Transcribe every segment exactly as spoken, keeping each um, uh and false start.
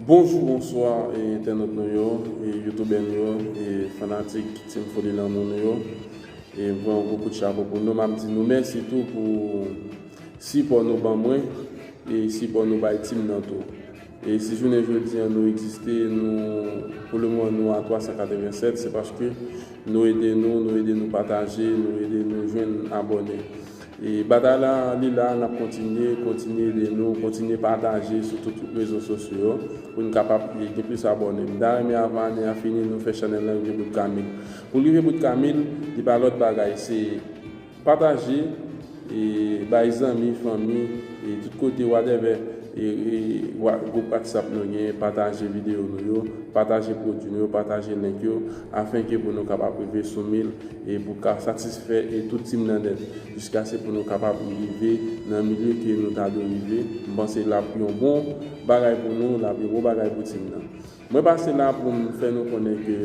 Bonjou, bonswa, e, entènot nou yo, e, youtubè nou yo, e, fanatik Team Foli Lanmou nou yo. E, m pran yon gwo kout chapo pou nou. M ap di nou mèsi tou pou sipò nou ban mwen, e sipò nou bay team nan tou. E si jounen jodi an nou egziste, nou, pou le moman nou a twa san katreven sèt, se paske nou ede nou, nou ede nou pataje, nou ede nou jwenn abòne. E batay la, li la, n ap kontinye, kontinye ede nou, kontinye pataje sou tout rezo sosyo yo, pou n kapab gen plis abòne. M ta renmen avan ane a fini, nou fè chanèl la rive bout kamil. Pou l rive bout kamil, li pa lòt bagay, se pataje, e bay zanmi, fanmi, e tout kote, whatever, e, e wa- gwoup WhatsApp nou gen, pataje videyo nou yo, pataje pwodui nou yo, pataje link yo, afenke pou nou kapab rive sou mil, e pou ka satisfè, e tout team nan nèt, jiskaske pou nou kapab rive nan milye ke nou ta dwe rive. M panse l ap yon bon bagay pou nou, l ap yon bon bagay pou team nan. Mwen pase la pou m fè nou konnen ke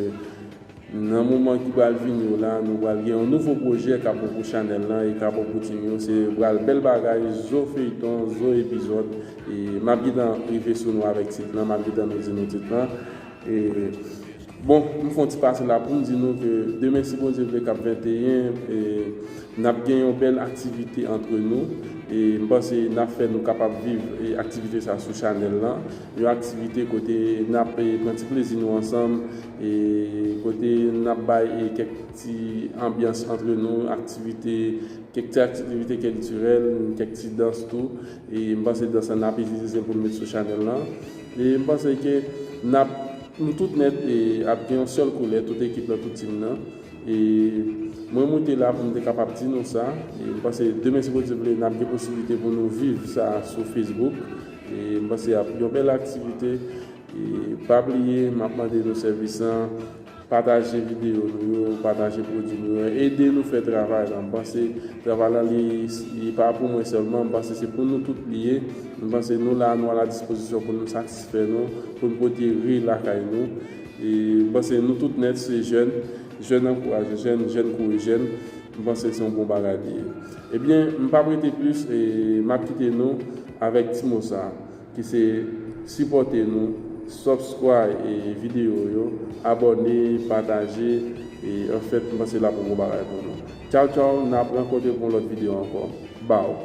nan moman ki pral vini yo la, nou pral gen yon nouvo pwojè k ap bon pou chanèl lan e k ap bon pou team yo. Se pral bèl bagay, zo feyton, zo epizòd. E m ap gentan rive sou nou avèk tit lan, m ap gentan nou di nou tit lan. E, bon, m fè yon ti pase la pou m di nou ke demen, si Bondye vle, k ap venteyen, e, n ap gen yon bèl aktivite antre nou. E m panse n ap fè nou kapab viv, e, aktivite sa sou chanèl lan. Yon aktivite kote n ap, e, pran ti plezi nou ansanm, e kote n ap bay, e, kèk ti anbyans antre nou, aktivite, kèk ti aktivite kiltirèl, kèk ti dans tou. E m panse dans lan n ap itilize pou n met sou chanèl lan. E m panse ke n ap, nou tout nèt, e, ap gen yon sèl koulè, tout ekip lan, tout team nan. E mwen moute la pou m te kapab di nou sa. E m panse demen, si Bondye vle, n ap gen posiblite pou nou viv sa sou Facebook. E m panse ap yon bèl aktivite. E pa bliye, m ap mande nou sèvis lan, pataje videyo nou yo, pataje pwodui nou yo, ede nou fè travay lan. M panse travay lan, li, li pa pou mwen sèlman, m panse se pou nou tout li ye. M panse nou la, nou a la dispozisyon pou nou satisfè nou, pou nou pote ri lakay nou. E m panse nou tout nèt se jèn, jèn ankouraje jèn, jèn kouri jèn. M panse se yon bon bagay li ye. Ebyen, m p ap rete plis, e m ap kite nou avèk ti mo sa, ki se sipòte nou, subscribe, e, videyo yo, abòne, pataje, e, anfèt, m panse l ap yon bon bagay pou nou. Tchaw, tchaw, n ap rankontre pou yon lòt videyo ankò. Baw.